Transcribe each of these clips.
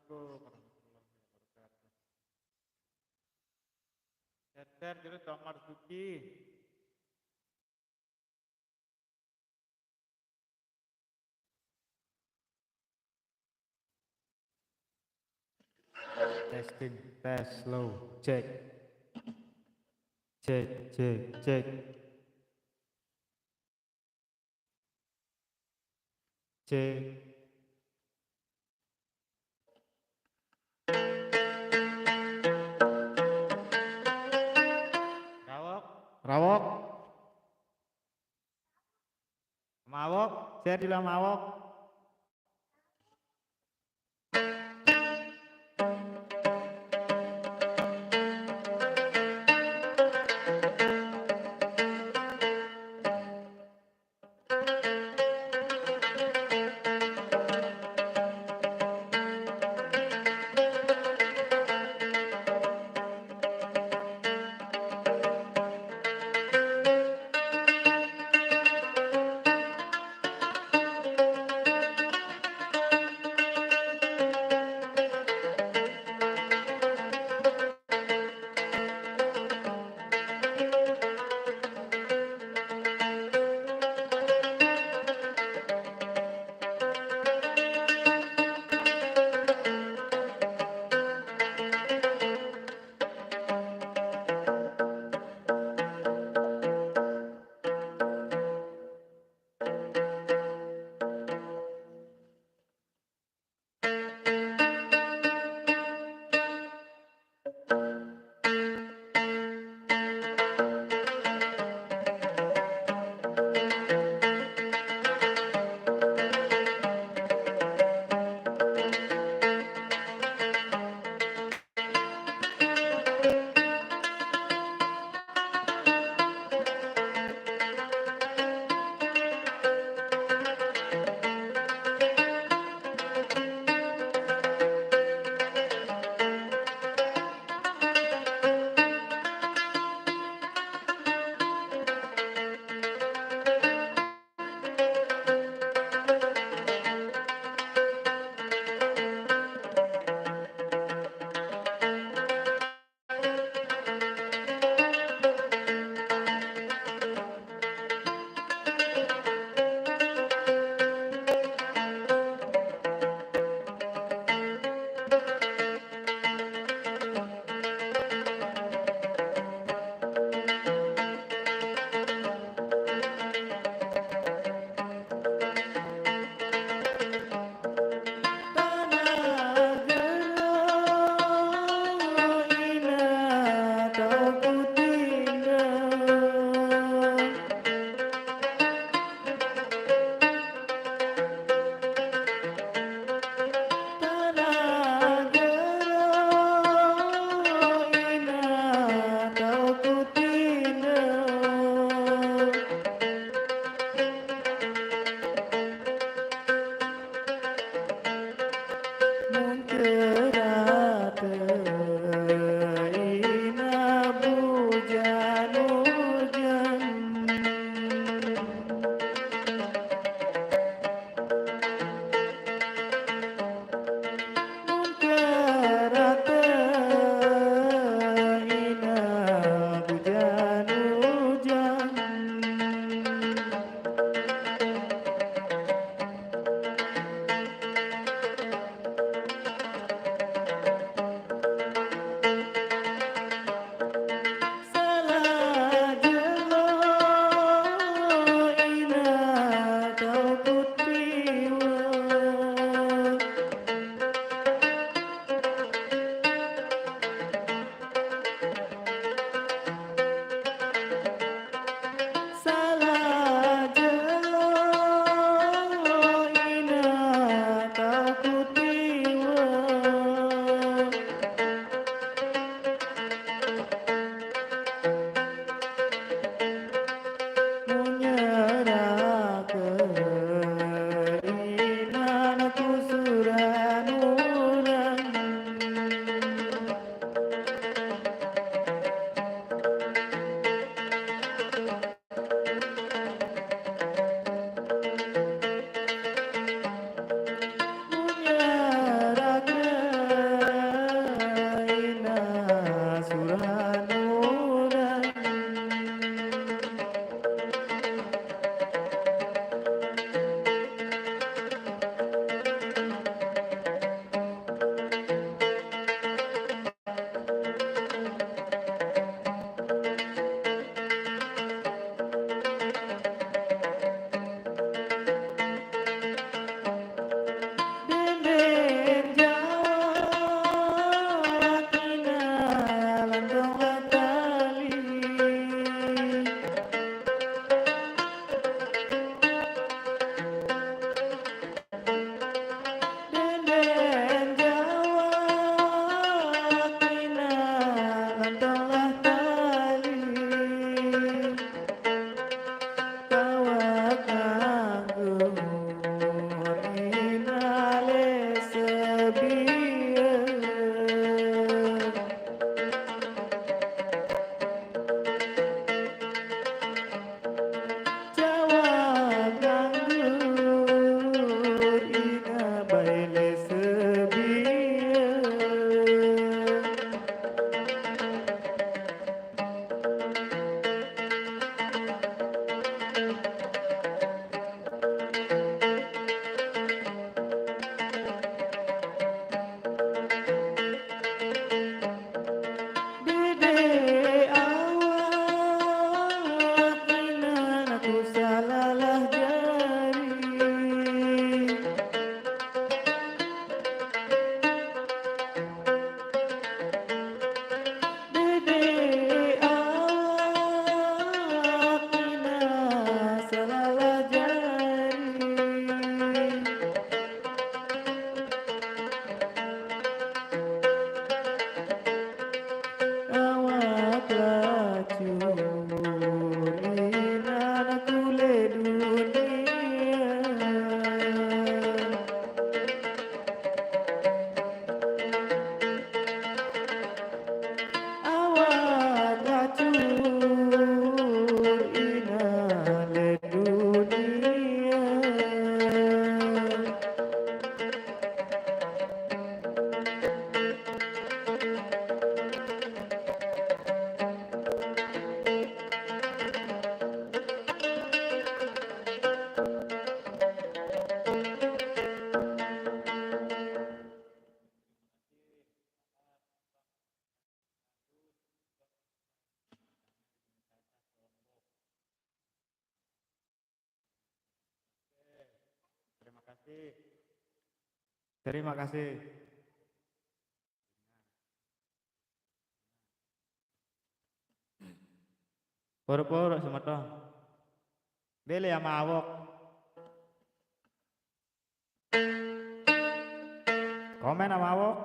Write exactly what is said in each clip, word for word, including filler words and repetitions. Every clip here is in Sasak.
Assalamualaikum warahmatullahi wabarakatuh. Seter jero Tomar Suci. Testing, tes, low, cek. Cek, cek, cek. Cek. Rawok. Rawok. Mawok, saya di mawok. Dede awak inan aku salalah jari. Dede awak inan salalah jari. Awak lacur inan aku le dunia. Awak lacur inan le dunia. Terima kasih. Terima kasih. Pura-pura semeton. Beli ama awok. Komen ama awok.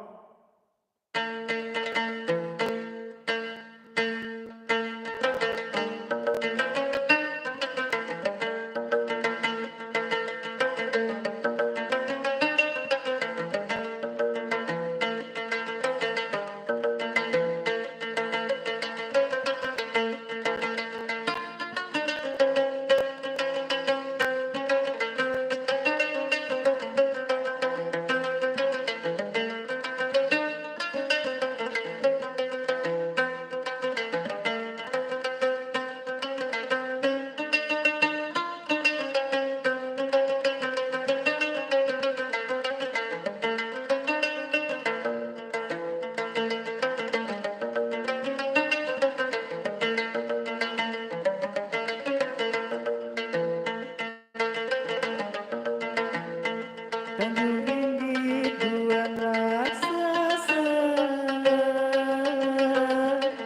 Tanjung Tinggi tuan raksasa,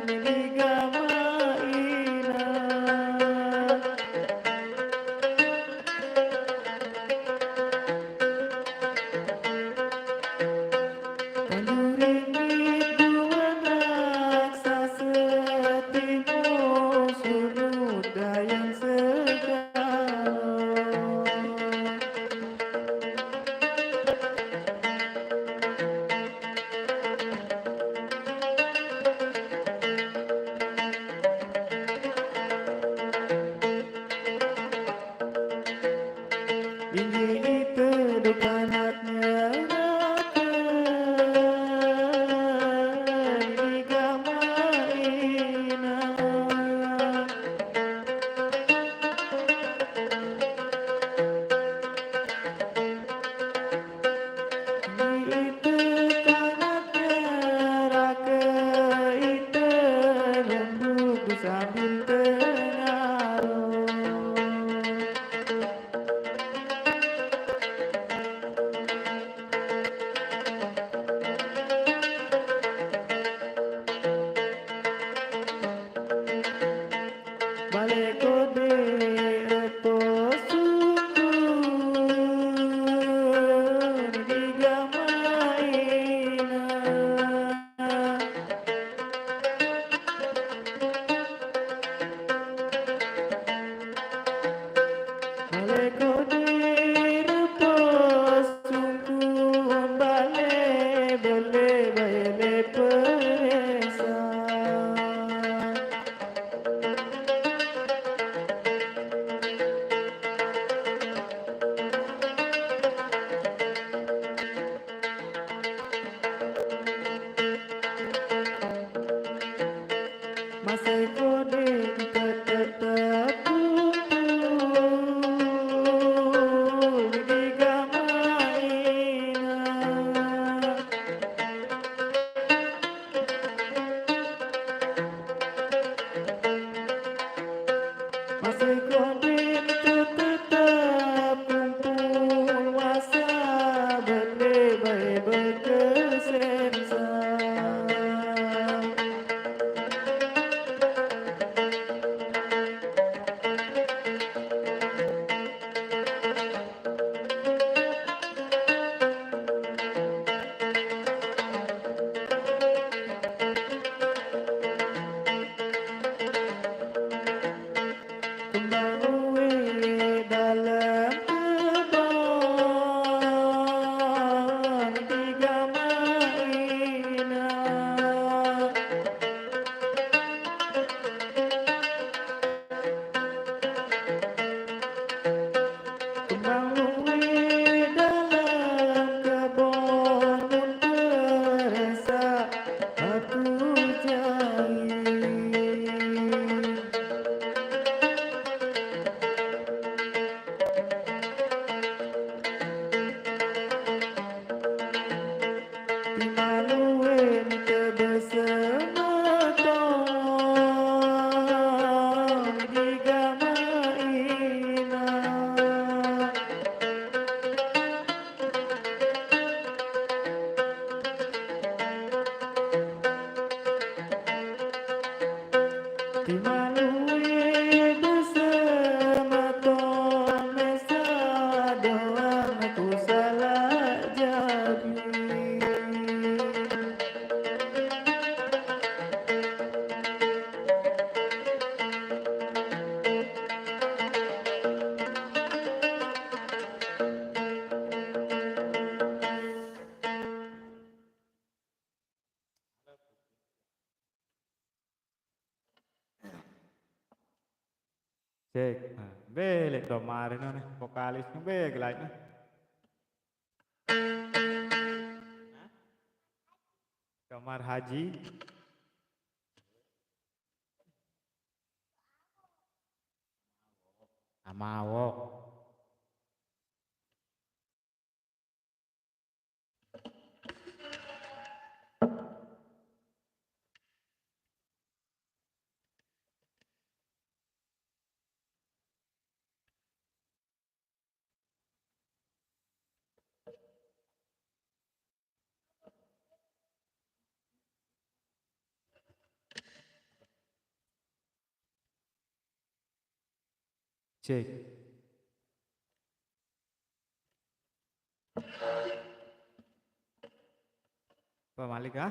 ini gama ina. Tanjung Tinggi tuan raksasa, timur sunut dayang segala. Inggih ite dukanatnya naka di gama ina. Ite kanat neraka, ite nunduk sambil tengaro. Bale kode repo sukun di gama ina. Bale kode repo sukun, bale bele bale peresa. Masai kode kita tetap kumpul Kodim tetap kumpul wasa, bele bae bekesensa. Kembang uwi dalam kebon digamaina. Kembang uwi dalam kebon mun terasa batu jai. Timaluin tebesematon digamaina. Timaluin tebesematon, mesa doang aku salah jadi. Cek. Nah, bele Domar ini nih, vokalis ini bele lain nih. Domar Haji. Amawok. Cek. Apa, Malik, ah?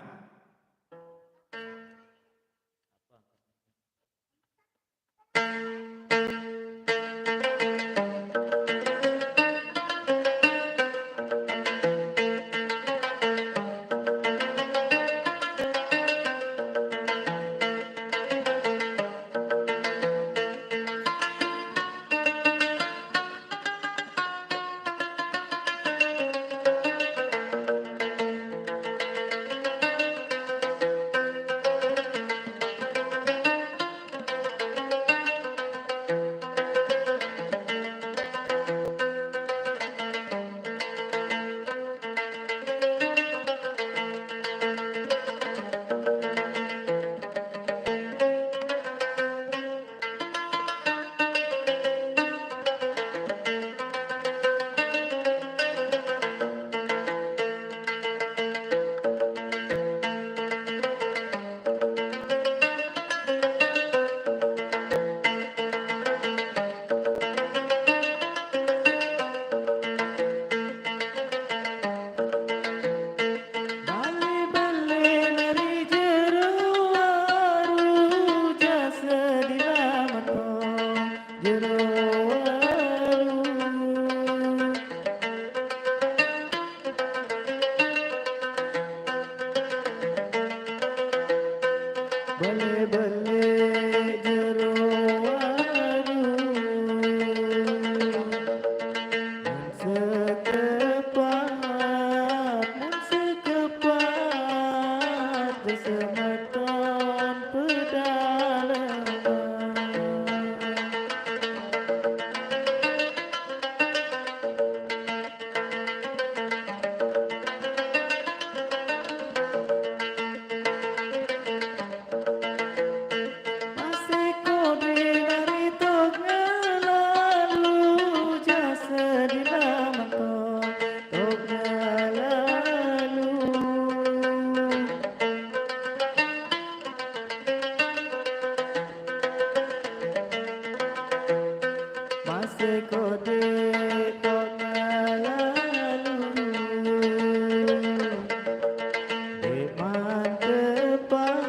Bale-bale nari jero waru, jasa dilametong jero waru. Bale-bale jero waru. Mun sekepat, mun sekepat, semeton pedalaman. Kode tok ngalalu. Deman tepat,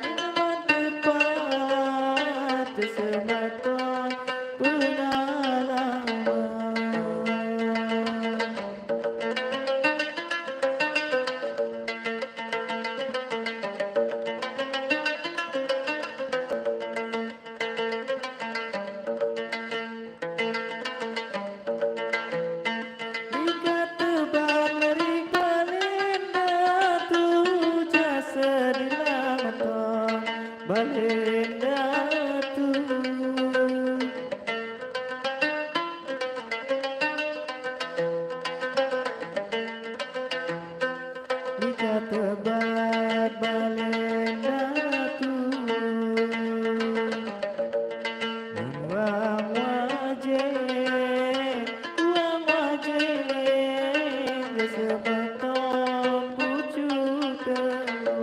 deman tepat, semeton pengalaman. Rika tebat meri kalenda tu, jasa di laman tong balenda tu. Ika tebat balenda tu. Mun wang wajeng, wang wajeng, geus semeton bucu telu.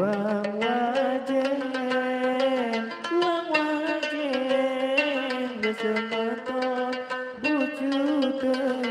Wang wajeng, wang wajeng, geus semeton bucu telu.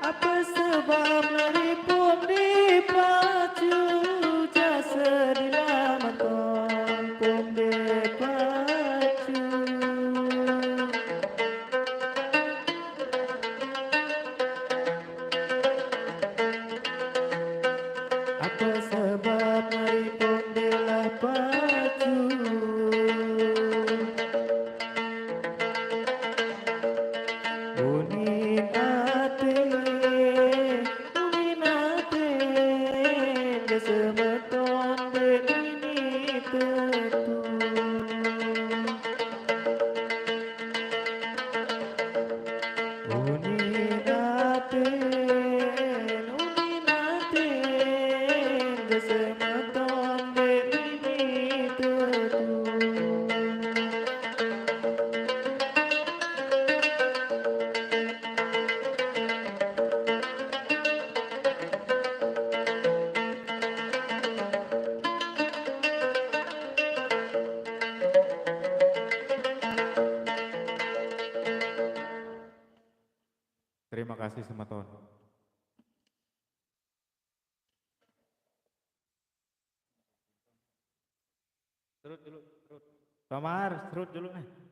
Apa sebab nelpon dipacu, jasa di laman tong pun dipacu? Apa sebab nelpon dilah pacu? Unin até, unin até, geus semeton deui ini tetu. Unin até, unin até, geus semeton deui ini tetu. Terima kasih, semeton. Serut dulu, serut. Tomar, serut dulu nih.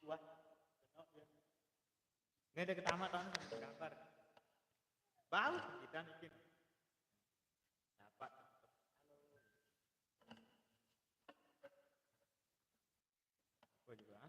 Wah. Ini ada ketamat, Ton, gambar. Bau kita bikin. Dapat. Gua juga.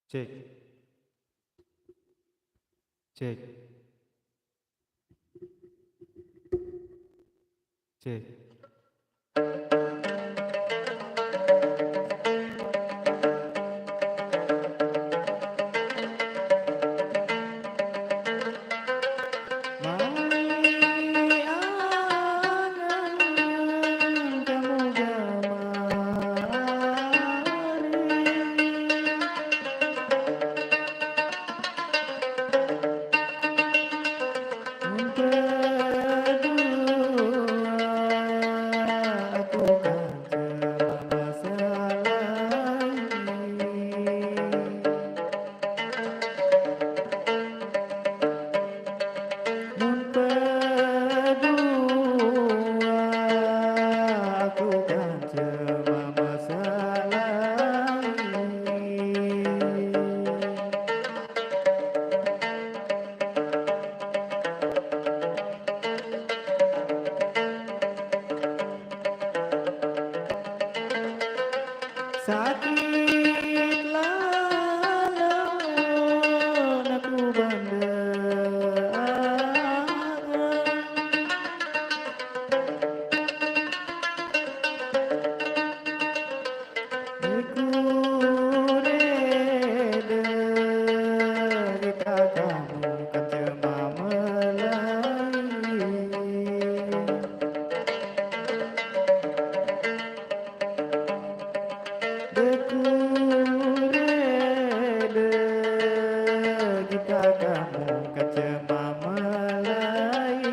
Cek. Cek. Cek. Mai angan kamu gamari. Mun berdua aku kan cuma masalah ini. Mun berdua aku kan cuma masalah ini. Sakit lalu nak ku banda. Ku reda jika kamu kan cuma melai. Ku reda jika kamu kan cuma melai.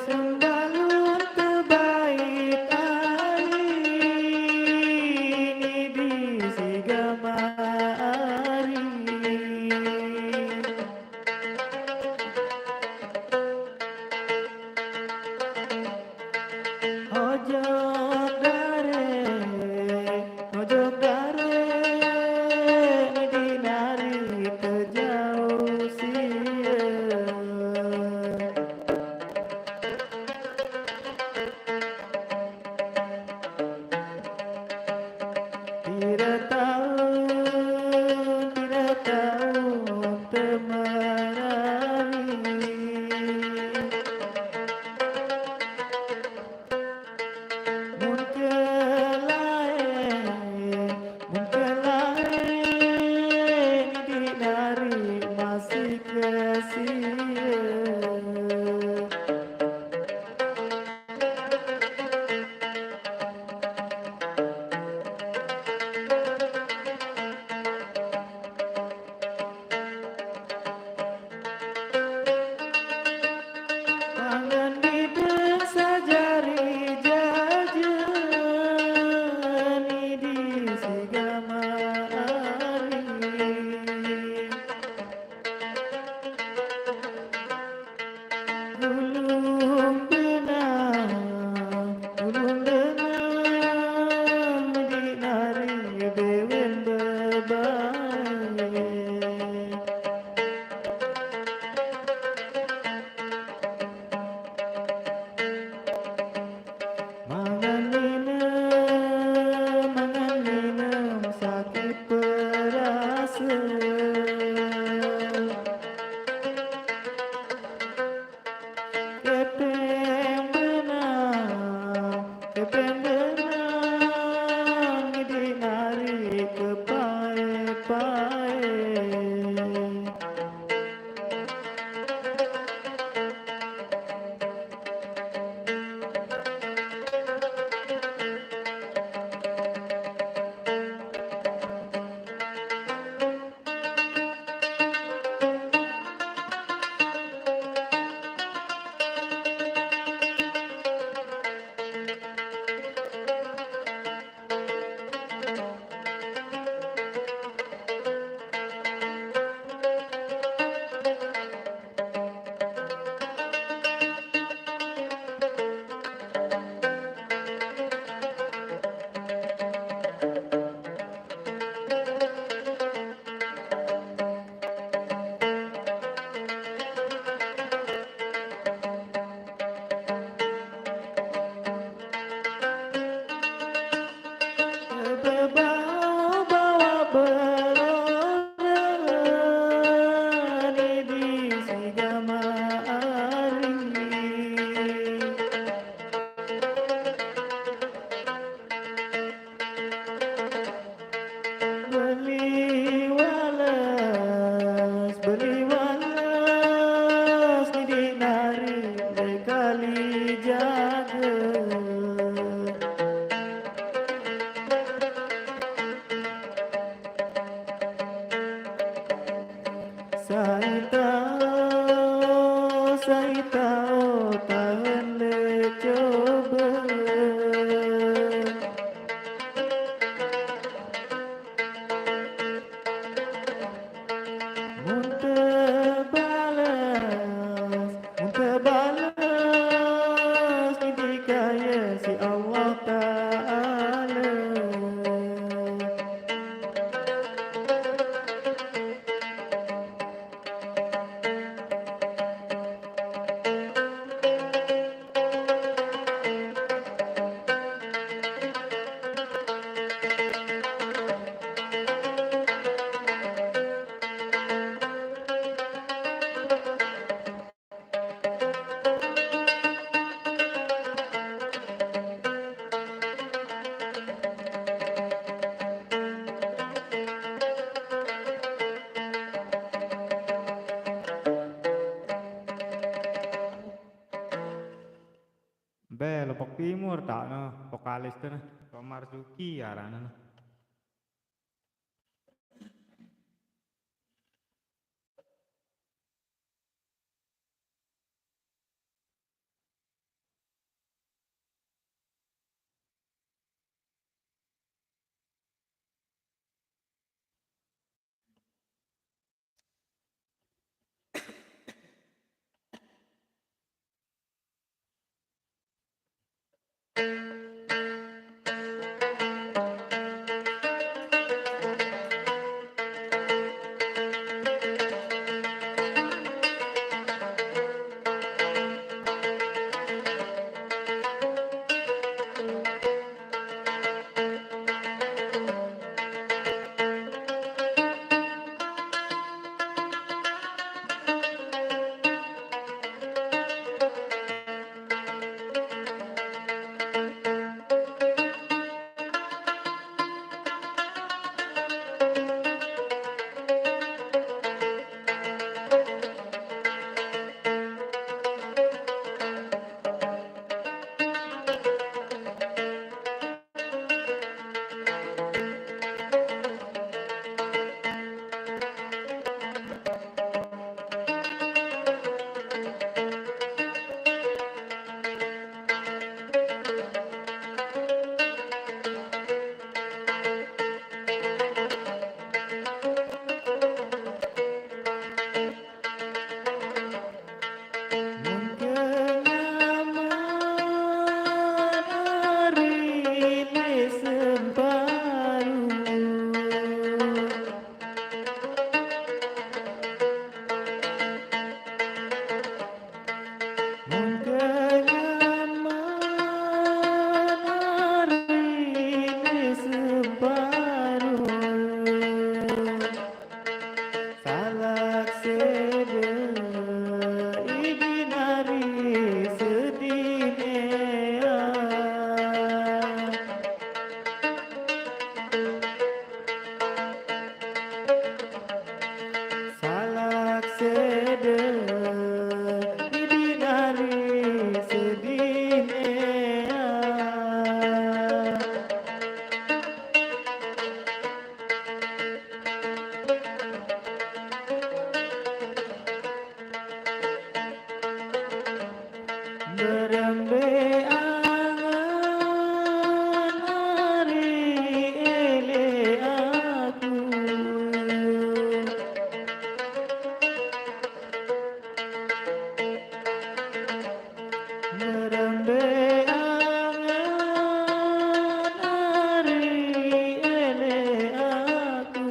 Sembalun terbaik hari ini di Sigama hari. Ojok dare, ojok dare, ni dinari terjauh sia. Tidak tahu, tidak tahu temerani. Mun kelae, mun kelae, ni dinari masih kesia. Tangan di desa jari jajani di Sigama hari. Ulun benang, ulun benang, ni dinari bewen bebae. Mangan minum, mangan minum sakit perasa. Kepeng benang, kepeng benang, ni dinari kepae. Sai tao, sai tao, tahen le coba. Mun teu balas, mun teu balas, dikaya si Allah Ta'ala. Be, Lombok Timur tak no, vokalis tu nah, Pak Marzuki aranna nah. Mun keu nyaman ari lé semparu. Mun keu nyaman ari lé semparu. Salak sédé idin ari sedinéa. Salak sédé idin ari sedinéa. Berembe angen ari éléaku. Berembe angen ari éléaku.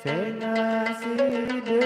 Sing asidé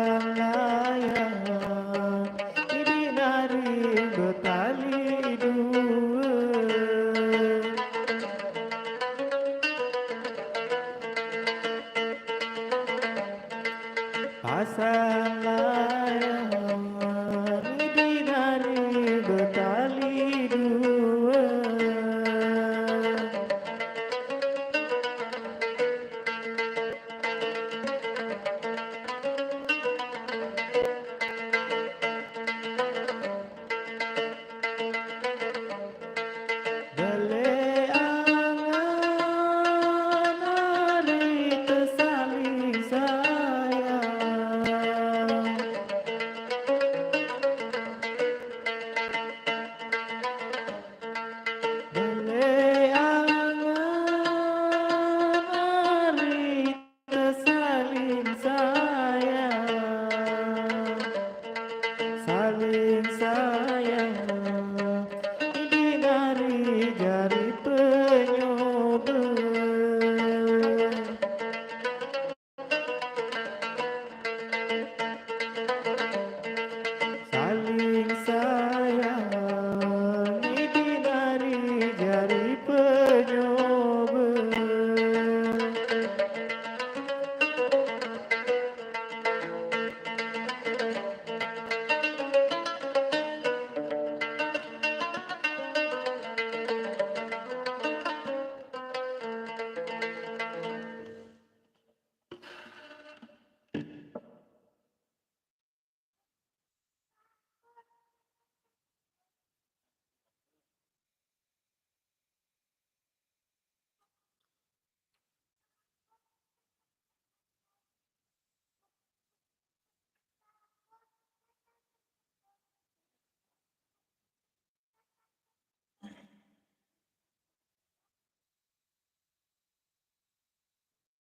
Sayang, ini nari betali dua. Pasang layang, ini nari betali dua. Bele angan ari tesaling sayang. Bele angan ari tesaling sayang, saling sayang, ini nari jari penyoba. Saling sayang, ini nari jari penyoba.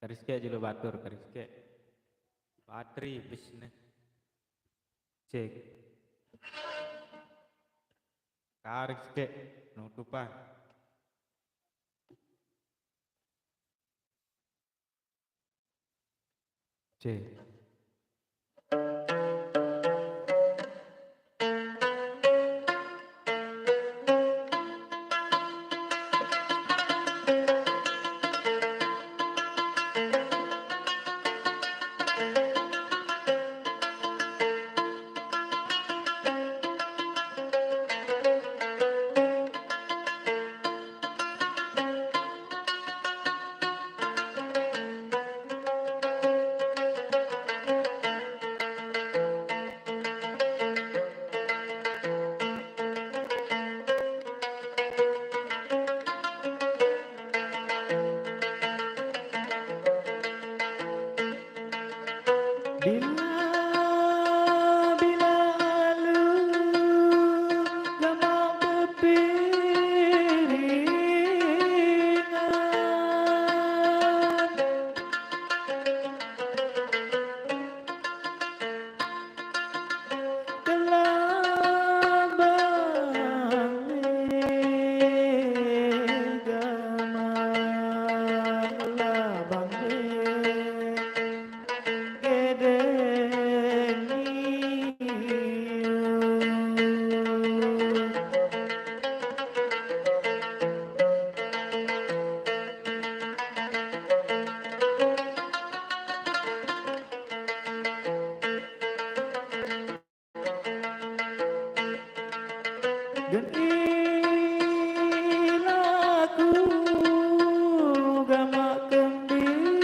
Kariske julu batur, kariske. Bateri bisnis. Cek. Kariske nutupan. Cek. Bila, bila alu gamak bepiringan, kelabang ni gamak labang ni. Gen ilaku gamak kembilina.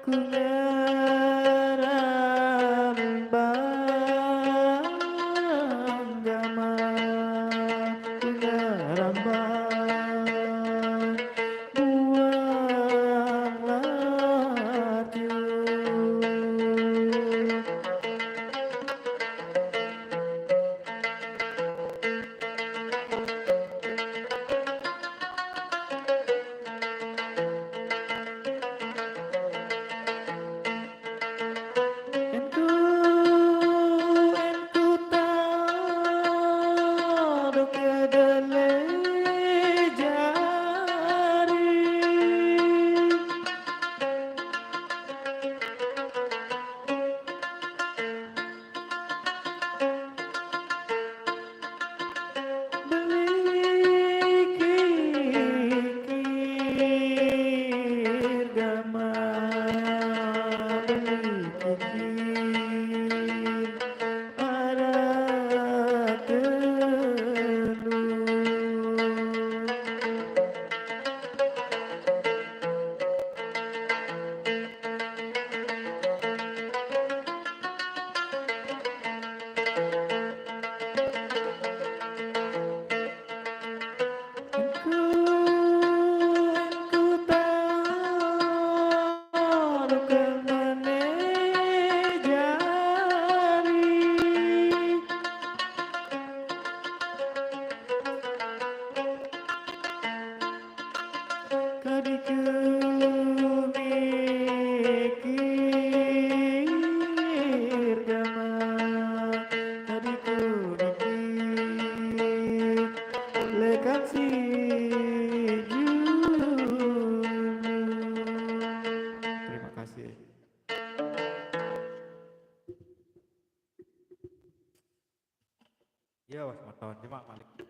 Ku ngerambang gamak, ku ngerambang buang laju. Iya, Mas Maton, cuma balik.